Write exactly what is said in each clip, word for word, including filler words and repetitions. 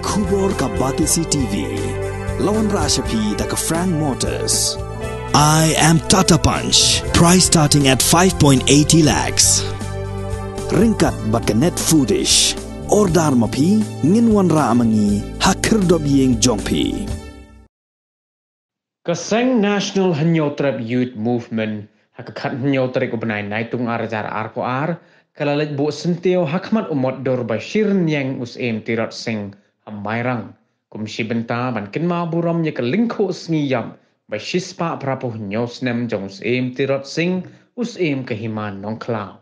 Khubor ka Batesi T V. La wanrah sha phi da ka Frank Motors. I am Tata Punch. Price starting at five point eighty lakhs. Ryngkat bad ka Net Foodish. Order ma phi, ngin wanrah ma ngi ha khyrdop ïing jong phi. Ka seng National Hynñiewtrep Youth Movement ha ka khathynñiew tarik u bnai Naitung ar hajar arphew ar ka la leit buh syntiew ha khmat u mot dur ba shi rynïeng u Syiem Tirot Sing ha Mairang, kum shi bynta ban kynmaw burom ïa ka lyngkhuh sngi ïap ba shispah phraphew hynñiew snem jong u Syiem Tirot Sing, u Syiem ka Hima Nongkhlaw.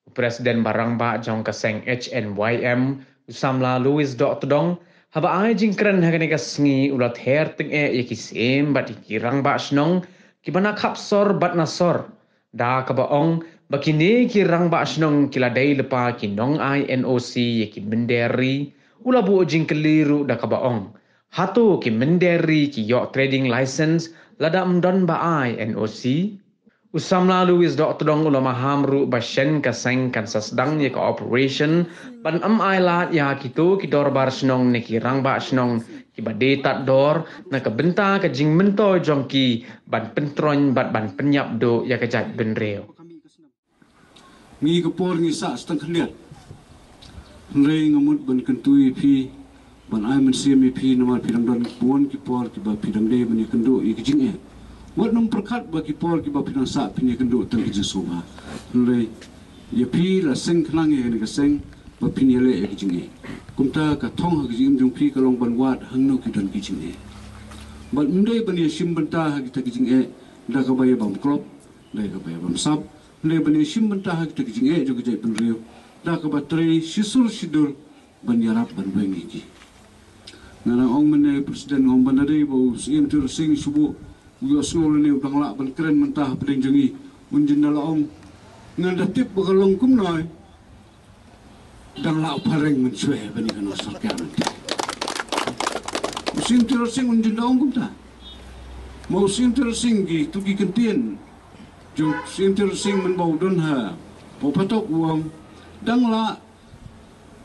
U President ba rangbah jong ka seng H N Y M, u samla Louis Dohtdong, haba ai jingkren ha kane ka sngi u la ther tyngeh ïa ki syiem bad ïa ki rangbah shnong kiba na khap sor bad na sor, da kaba ong ba kine ki rangbah shnong ki la dei lypa ki nong-ai N O C ïa ki mynder ri. U la buh jingkylli ruh da kaba ong, hato ki mynder ri ki ïoh trading license lada ym don ba ai N O C? U samla Louis Dohtdong u la maham ruh ba shen ka seng kan sa sdang ïa ka operation ban ym ailad ïa kito ki dorbar shnong ne ki rangbah shnong kiba die tad dor na ka bynta ka jingmyntoi jong ki ban pyntroiñ bad ban pynïap duh ïa ka jaitbynriew. Ngi ka por ngi sah stang khyndiat. Hynrei nga mut ban kyntu ïa phi, ban ai mynsiem ïa phi namar phi dang don bun ki por kiba phi dang dei ban ïakynduh ïa ki jingeh. Wat nym pyrkhat ba ki por kiba phi dang sah phin ïakynduh tang ki jingsngewbha. Hynrei ïa phi la seng khnang ïa kane ka seng ba phin ïaleh ïa ki jingeh. Kumta ka thong ha ka jingim jong phi ka long ban wad hangno ki don ki jingeh. Bad ym dei ban ïashim bynta ha kita ki jingeh da kaba ïa bam klop, da kaba ïa bam sap, hynrei ban ïashim bynta ha kita ki jingeh jong ka jaitbynriew da kaba trei shisur shidur ban ïarap ban weng ïa ki. Nga dang ong mynne President, nga ong ban da dei ba u Syiem Tirot Sing shu buh u ïohsngew lane u dang lah ban kren mynta hapdeng jong ngi, un jin da la ong. Ngan da tip ba ka long kumno, dang lah u phareng mynshuwa ban ïa kano sorkar mynta. U Syiem Tirot Sing un jin da ong kumta. Ma u Syiem Tirot Sing, kitu ki kyntien jong u Syiem Tirot Sing mynba u don ha Mawphatok u ong, dang lah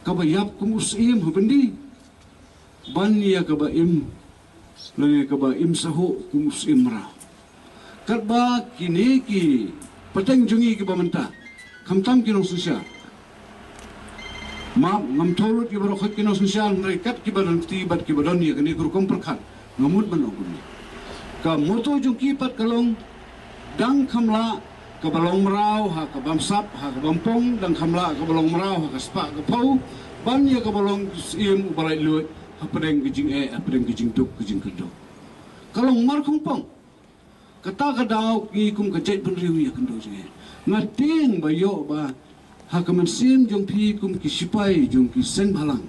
kaba ïap kum u syiem ha byndi ban ïa kaba im, lane kaba im sahuh kum u syiem mraw. Katba kine ki pateng jong ngi kiba mynta, khamtam ki nongsynshar. Map, ngam thoh lut ïa baroh khoit ki nongsynshar, hynrei kat kiba don kti bad kiba don ïa kane ka rukom pyrkhat, nga mut ban ong kumne. Ka motto jong ki pat ka long, dang kham lah kaba long mraw ha ka bamsap, ha ka bampong, dang kham lah kaba long mraw ha ka spah ka phew, ban ïa kaba long syiem uba laitluid hapdeng ka jingeh, hapdeng ka jingduk, ka jingkyrduh. Ka long markhongpong. Kata ka daw ngi kum ka jaitbynriew ngi ïakynduh jingeh. Nga tieng ba ïoh ba ha ka mynsiem jong phi kum ki shipai jong ki seng bhalang,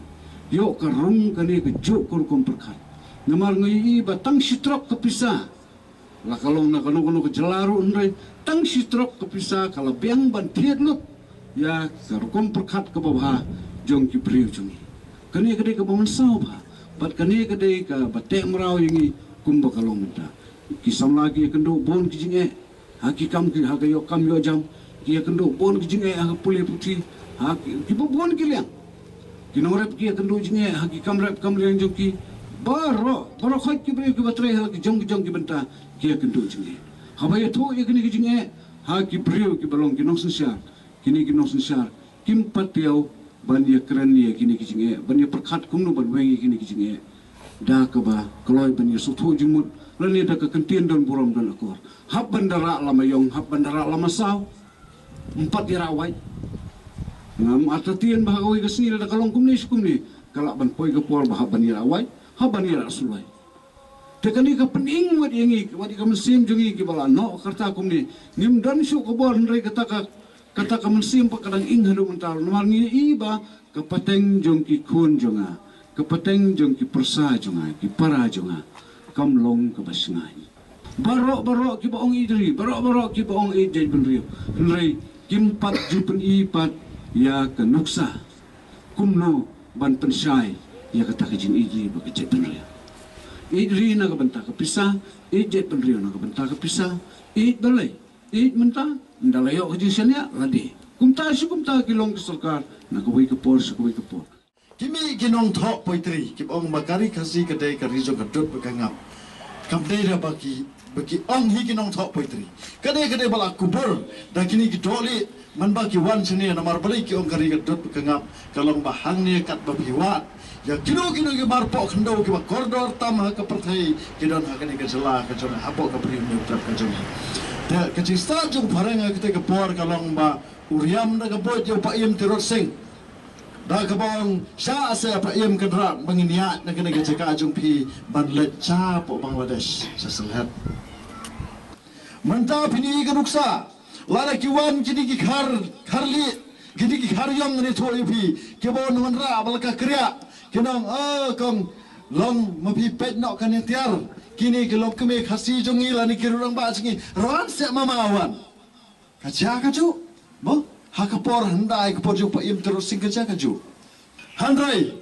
ïoh ka rung kane kajuh ka rukom pyrkhat. Namar nga ïohi ba tang shi trok ka pisa, la ka long na kano kano ka jylla ruh, hynrei tang shi trok ka pisa ka la biang ban thied lut ïa ka rukom pyrkhat kaba bha jong ki briew jong ngi. Kane ka dei kaba mynsaw bha, bad kane ka dei kaba teh mraw ïa ngi kumba ka long mynta. Ki samla ki ïakynduh bun ki jingeh ha ki kam, ki ha ka ïoh kam ïoh jam, ki ïakynduh bun ki jingeh ha ka pule puthi, ha ki, kiba bun ki liang. Ki nongrep ki ïakynduh jingeh ha ki kam rep kam liang jong ki. Baroh, baroh khoit ki briew kiba trei ha la ki jong ki jong ki bynta ki ïakynduh jingeh. Haba ïathuh ïa kine ki jingeh ha ki briew kiba long ki nongsynshar, kine ki nongsynshar kim pat thiaw ban ïakren ïa kine ki jingeh, ban ïapyrkhat kumno ban weng ïa kine ki jingeh. Da kaba kloi ban ïasngewthuh jingmut lane da ka kyntien don burom don akor. Hap ban da rah lama ïong, hap ban da rah lama saw. Ym pat ïarah wait. Ngam artatien ba ha kawei ka sngi lada ka long kumne shi kumne, ka lah ban poi ka por ba hap ban ïarah wait, hap ban ïarah sulwait. Te kane ka pyning wat ïa ngi, wat ïa ka mynsiem jong ngi kiba la noh ka rta kumne. Ngim don shuh ka bor, hynrei kata ka, kata ka mynsiem pat ka dang ing haduh mynta. Namar ngi ïohi ba ka pateng jong ki khun jong nga, ka pateng jong ki pyrsa jong nga, ki para jong nga, kam long kaba shngaiñ. Baroh baroh kiba ong ïeit ri, baroh baroh kiba ong ïeit jaitbynriew, hynrei kim pat ju pyni pat ïa ka nuksa kumno ban pynshai ïa kata ka jingïeit ri bad ka jaitbynriew. Ïeit ri na ka bynta ka pisa, ïeit jaitbynriew na ka bynta ka pisa, ïeit balei, ïeit mynta, ynda la ïoh ka jingshaniah lade. Kumta shi kumta ki long ki sorkar na kawei ka por sha kawei ka por. Ki mih ki nongthoh poetry kiba ong ba ka ri Khasi ka dei ka ri jong ka dud bad ka ngap. Kam dei da ba ki, ba ki ong hi ki nongthoh poetry. Ka dei, ka dei ba la kubur da kine ki dohlieh man ba ki wan shane, namar balei ki ong ka ri ka dud bad ka ngap. Ka long ba hangne katba phi wad ïa kino kino ki marpoh khyndew kiba kordor tam ha ka pyrthei ki don ha kane ka jylla ka jong, hapoh ka Bri u Hynñiewtrep ka jong. Te ka jingstad jong u phareng ha kata ka por ka long ba u riam da ka buit ïa u Paiem Tirot Sing. Da kaba ong, sha ase Paiem Kynrad ba ngin ïaid na kane ka jaka jong phi ban leit shapoh Bangladesh, sha Sylhet. Mynta phin ïohi ka nuksa, lada ki wan kine ki khar, khar lieh, kine ki khar ïong, ngan ïathuh ïa phi, kiba wan wanrah ba la ka kriah, kin ong, "O kong, long ma phi peit noh kane tiar, kine ki longkmie Khasi jong ngi lane ki rangbah jong ngi, wan seh mama wan." Ka jia kajuh, mo? Ha ka por hyndai, ka por jong u Paiem Tirot Sing, ka jia kajuh. Hynrei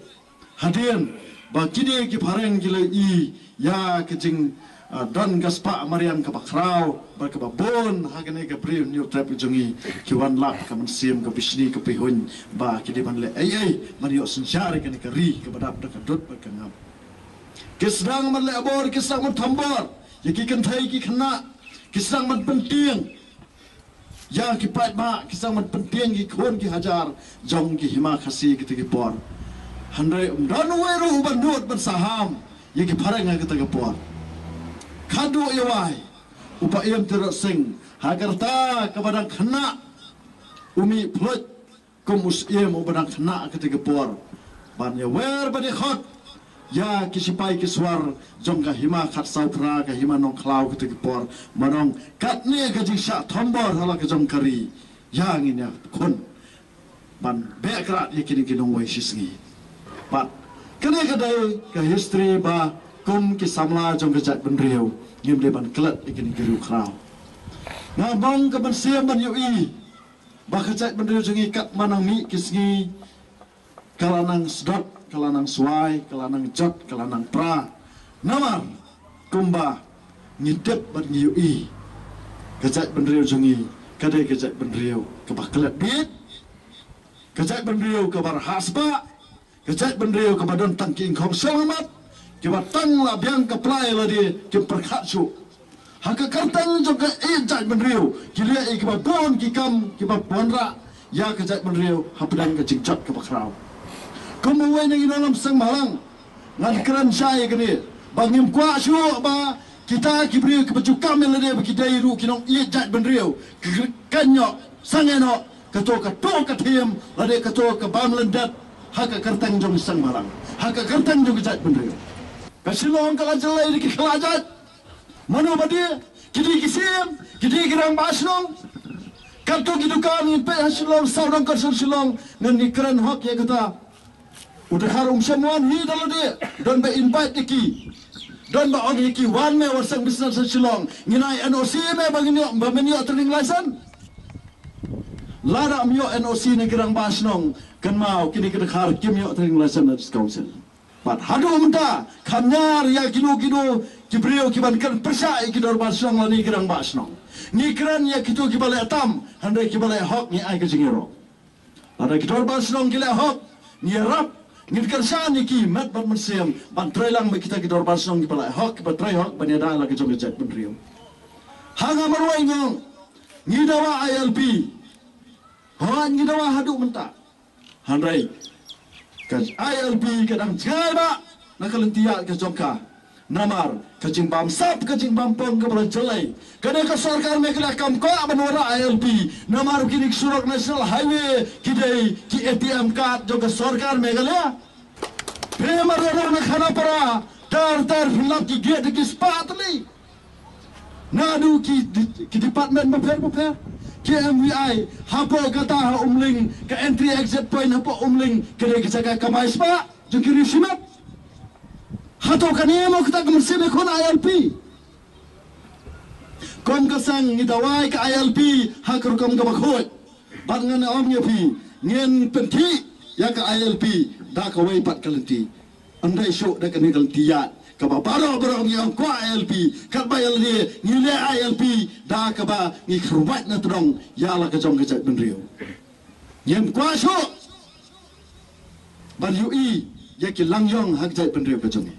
hadien ba kine ki phareng ki la ïohi ïa ka jing, ah, don ka spah mariang kaba khraw bad kaba bun ha kane ka Bri u Hynñiewtrep ka jong ngi, ki wan lap ka mynsiem, ka bishni, ka pyrhuh ba ki dei ban leh ei ei ban ïoh synshar ïa kane ka ri kaba dap da ka dud bad ka ngap. Ki sdang ban leh bor, ki sdang ban thombor ïa ki kynthei ki khynnah, ki sdang ban pyntieng ïa ki paidbah, ki sdang ban pyntieng ki khun ki hajar jong ki hima Khasi kata ki por. Hynrei ym don uwei ruh uban nud ban saham ïa ki phareng ha kata ki por. Khadduh ïa wai, u Paiem Tirot Sing, ha ka rta kaba dang khynnah, u mih pynlut kum u Syiem uba dang khynnah ha kata ka por ban ïawer ban ïakhot ïa ki shipai ki swar jong ka hima khatsaw phra, ka hima Nongkhlaw kata ka por, ban ong katne ka jingshah thombor ha la ka jong ka ri, ïa ngin ïakhun ban beh krad ïa kine ki nongwei shisngi. Bad kane ka dei ka history ba kum ki samla jong ka jaitbynriew ngim dei ban klet ïa kine ki riewkhraw. Nga mong ka mynsiem ban ïohi ba ka jaitbynriew jong ngi katba nang mih ki sngi, ka la nang sdot, ka la nang swai, ka la nang jot, ka la nang pra. Namar kumba ngi tip bad ngi ïohi, ka jaitbynriew jong ngi ka dei ka jaitbynriew kaba klet bit, ka jaitbynriew kaba rhah spah, ka jaitbynriew kaba don tang ki ingkhong shyllangmat, kiba tang la biang ka plai lade kim pyrkhat shuh. Ha ka kyrteng jong ka ïeit jaitbynriew ki leh ïa kiba bun ki kam kiba wanrah ïa ka jaitbynriew hapdeng ka jingjot kaba khraw. Kum uwei na ki nongïalam seng bhalang, ngan kren shai ïa kane ba ngim kwah shuh ba kita ki briew kiba ju kam ïa lade ba ki dei ruh ki nongïeit jaitbynriew ki kren noh, sangeh noh kato, kato ka thiem lade kato ka bam lyndet ha ka kyrteng jong ki seng bhalang, ha ka kyrteng jong ki jaitbynriew. Ka Shillong ka la jlei da ki khlajait. Mano ba die? Ki die ki siem, ki die ki rangbah shnong. Kato ki dukan ngin peit ha Shillong, sawdong ka sor Shillong, ngan ngi kren hok ïa kata. U dkhar um shym wan hi da lade, don ba invite ïa ki. Don ba ong ïa ki wan me wan seng business ha Shillong. Ngin ai N O C me ba ngin ïoh, ba men ïoh trading license. Lada ym ïoh N O C na ki rangbah shnong, kynmaw kine ki dkhar kim ïoh trading license na District Council. Bad haduh mynta, kham ñiar ïa kino kino ki briew kiban kren pyrshah ïa ki dorbar shnong lane ki rangbah shnong. Ngi kren ïa kito kiba leh tam, hynrei kiba leh hok ngi ai ka jingïaroh. Lada ki dorbar shnong ki leh hok, ngi ïarap, ngin kyrshan ïa ki met bad mynsiem ban trei lang bad kita ki dorbar shnong kiba leh hok, kiba trei hok ban ïada la ka jong ka jaitbynriew. Ha nga marwei nga ong, ngi dawa I L P. Hooid, ngi dawa haduh mynta. Hynrei ka I L P ka dang jngai bha na ka lynti ïaid ka jong ka. Namar ka jingbamsap, ka jingbam pong kaba la jlei. Kane ka sorkar Meghalaya kam kwah ban wanrah I L P. Namar kine ki surok National Highway ki dei ki A T M card jong ka sorkar Meghalaya. Phi marwei na Khanapara, tar tar phi lap ki gate da ki spah tylli. Naduh ki, ki department bapher bapher, ki M V I, hapoh kata ha Umling, ka entry exit point hapoh Umling, ka dei ka jaka kamai spah jong ki riew shimet. Hato kane mo kata ka mynsiem ïakhun I L P? Kum ka seng ngi dawa ïa ka I L P ha ka rukom kaba khuid. Bad ngan ong ïa phi, ngin pynthih ïa ka I L P da kawei pat ka lynti. Ym dei shuh da kane ka lynti ïaid kaba baroh baroh ngi ong kwah I L P, katba ïa lade ngi leh I L P da kaba ngi kyrwat na tdong ïa la ka jong ka jaitbynriew. Ngim kwah shuh. ban ïohi ïa ki langïong ha ka jaitbynriew ka jong ngi.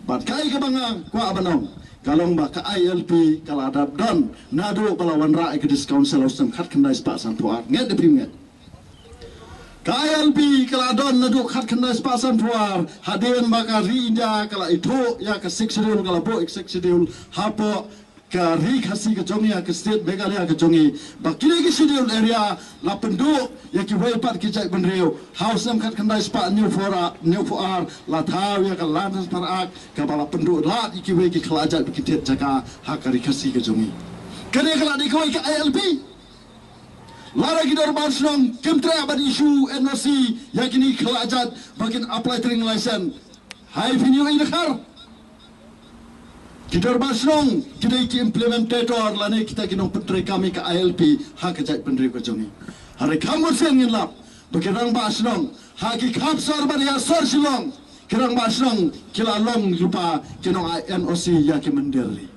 Bad kaei kaba nga kwah ban ong ka long ba ka I L P ka la dap don naduh ba la wanrah ïa ka District Council ha u snem khatkhyndai spah sanphew ar. Ngeit ne phim ngeit? Ka I L P ka la don naduh khatkhyndai spah sanphew ar, hadien ba ka ri India ka la ithuh ïa ka Sixth Schedule, ka la buh ïa ka Sixth Schedule hapoh ka ri Khasi ka jong ngi, ha ka state Meghalaya ka jong ngi, ba kine ki Schedule Area la pynduh ïa kiwei pat ki jaitbynriew ha u snem khatkhyndai spah hynñiewphew ar, hynñiewphew ar, la thaw ïa ka Land Transfer Act kaba la pynduh lad ïa kiwei ki khlajait ba ki thied jaka ha ka ri Khasi ka jong ngi. Kane ka la dei kawei ka I L P. Lada ki dorbar shnong kim treh ban issue N O C ïa kine ki khlajait ba kin apply trading license, hai phin ïohi da khar. Ki dorbar shnong ki dei ki implementator lane kita ki nongpyntreikam ïa ka I L P ha ka jaitbynriew ka jong ngi. Hynrei kham mynsiem ngin lap ba ki rangbah shnong ha ki khap sor bad ïa sor Shillong, ki rangbah shnong ki la long lypa ki nong ai N O C ïa ki mandir ri.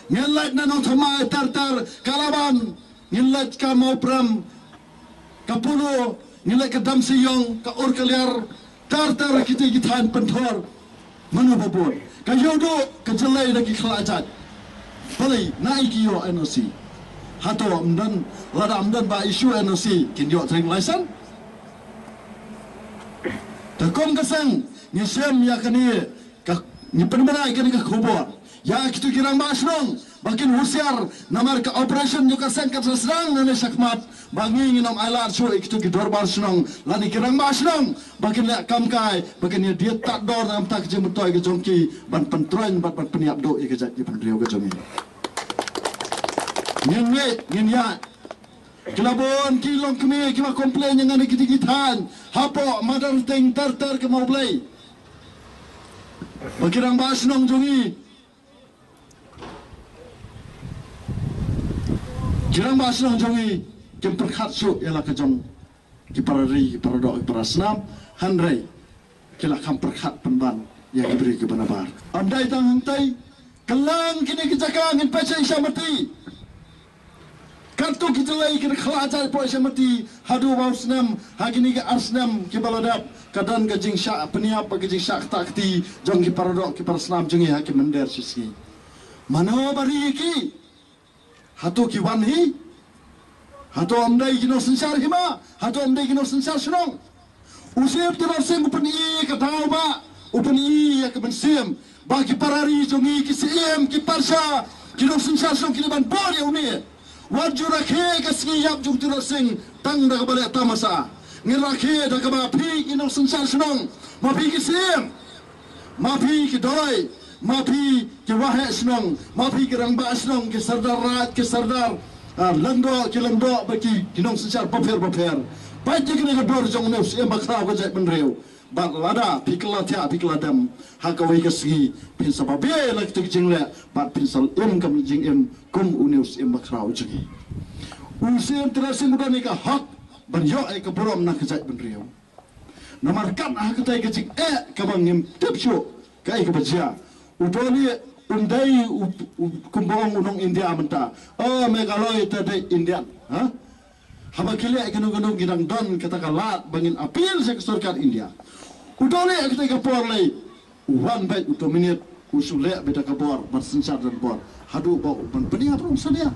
Ngin leit na Nongthymmai, Tartar, Kalaban, ngin leit ka Mawprem, ka Polo, ngin leit ka Damseiong, ka Urkaliar, Tartar, kita ki thaiñ Pynthor. Mano ba bun? Ka Ïewduh, ka Jyllei da ki khlajait. Balei naei ki ïoh N O C? Hato ym don, lada ym don ba issue N O C kin ïoh trading license? Te kum ka seng ngi shem ïa kane, ka, ngi pynbna ïa kane ka khubor ïa kito ki rangbah shnong ba kin husiar, namar ka operation jong ka seng ka sa sdang nangne shakhmat, ba ngi ngin ym ailad shuh ïa kito ki dorbar shnong lane ki rangbah shnong ba kin leh kam kai, ba kin ïa diet tad dor na ka bynta ka jingmyntoi ka jong ki ban pyntroiñ bad ban pynïap duh ïa ka jaitbynriew ka jong ngi. Ngin ngeit, ngin ïa Ki la bun ki longkmie kiba complain ïa nga na ki dei ki thaiñ hapoh Madarteng, Tartar, ka Mawblei. Ba ki rangbah shnong jong ngi, ki rangbah shnong jong ngi kim pyrkhat shuh ïa la ka jong ki para ri, ki para doh, ki para snam, hynrei ki la kham pyrkhat pynban ïa ki briew kiba nabar. Ym dei tang hangtei, kylleng kine ki jaka ngin peit sha Isyamati. Katto ki jyllei ki da khlajait hapoh Isyamati haduh ba u snem, ha kine ki ar snem kiba la dep, ka don ka jingshah pynïap bad ka jingshah ktah kti jong ki para doh ki para snam jong ngi ha ki mynder shisngi. Mano ba ri ïa ki? Hato ki wan hi? Hato ym dei ki nongsynshar hima? Hato ym dei ki nongsynshar shnong? U Syiem Tirot Sing u pyni ïa ka daw ba u pyni ïa ka mynsiem ba ki para ri jong ngi, ki syiem, ki parsha, ki nongsynshar shnong ki dei ban bor ïa une. Wat ju rakhe ka sngi ïap jong u Tirot Sing tang da kaba leh tamasa. Ngin rakhe da kaba phi ki nongsynshar shnong, ma phi ki syiem, ma phi ki doi, ma phi ki waheh shnong, ma phi ki rangbah shnong, ki sordar raid, ki sordar, ah, lyngdoh, ki lyngdoh, bad ki, ki nongsynshar bapher bapher. Peit ïa kane ka dur jong une u Syiem Bakhraw ka jaitbynriew. Bad lada phi kylla thiah, phi kylla dem, ha kawei ka sngi phin sa babe la kito ki jingleh bad phin sa im ka jingim kum une u Syiem Bakhraw jong ngi. U Syiem Tirot Sing u don ïa ka hok ban ïoh ïa ka burom na ka jaitbynriew. Namar kat ha katei ka jingeh kaba ngim tip shuh kaei kaba jia, u Dohlieh um dei u, u, kumba ong u nong India mynta. O, Meghalaya te dei Indian, ha? Haba ki leh kano kano ngi dang don kata ka lad ba ngin appeal sha ka sorkar India. U Dohlieh ha katei ka por lei u wan beit, u dominate, u shu leh beit da ka bor, ban synshar da ka bor haduh ba u ban pynïap ruh um sa leh.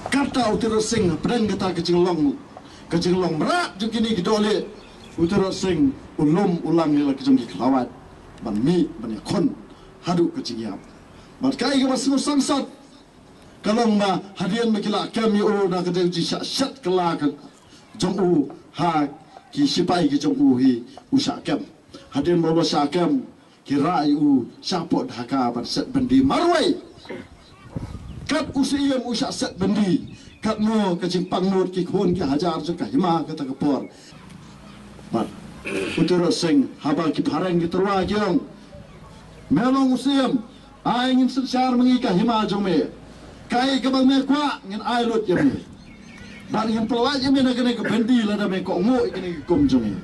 Kata u Tirot Sing hapdeng kata ka jinglong, ka jinglong mrad jong kine ki Dohlieh, u Tirot Sing u lum u lang ïa la ki jong ki khlawait ban mih ban ïakhun haduh ka jingïap. Bad kaei kaba sngewsangsot ka long ba hadien ba ki la kem ïa u na ka dei u jingshah shet kylla ka jong u ha ki shipai ki jong u hi, u shah kem. Hadien ba u la shah kem, ki rah ïa u shapoh Dhaka ban set byndi marwei. Kat u Syiem u shah set byndi, katno ka jingpang nud ki khun ki hajar jong ka hima kata ka por. Bad u Tirot Sing, haba ki phareng ki tyrwa ki ong, me long u Syiem, ai ngin synshar ma ngi ka hima jong me. Kaei kaba me kwah ngin ai lut ïa me. Bad ngin pyllait ïa me na kane ka byndi lada me kohnguh ïa kine ki kum jong ngi.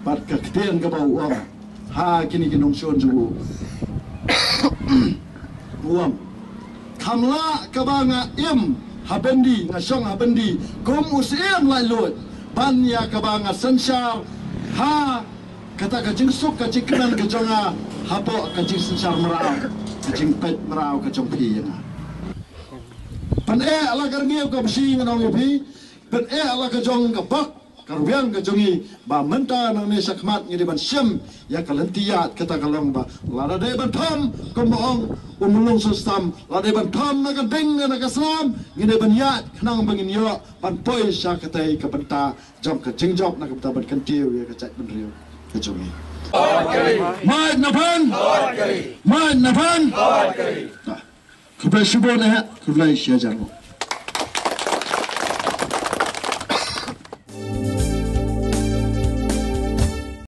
Bad ka ktien kaba u ong ha kine ki nongshun jong u, u ong, kham lah kaba nga im ha byndi, nga shong ha byndi kum u Syiem laitluid, ban ïa kaba nga synshar Ha kata ka jingsuk ka jingkmen ka jong nga hapoh ka jingsynshar mraw, ka jingpeit mraw ka jong phi ïa nga. Pyneh la ka rngiew ka bshi, ngan ong ïa phi, pyneh la ka jong ka bok ka rwiang ka jong ngi, ba mynta nangne shakhmat ngi dei ban shim ïa ka lynti ïaid. Kata ka long ba lada dei ban thom, kumba ong u Myllung Songstam, lada dei ban thom na ka ding ne na ka snam, ngi dei ban ïaid khnang ba ngin ïoh ban poi sha katei ka bynta jong ka jingjop, na ka bynta ban kyntiew ïa ka jaitbynriew ka jong ngi. Mait na phan, mait na phan. Khublei shibun eh, khublei shihajar.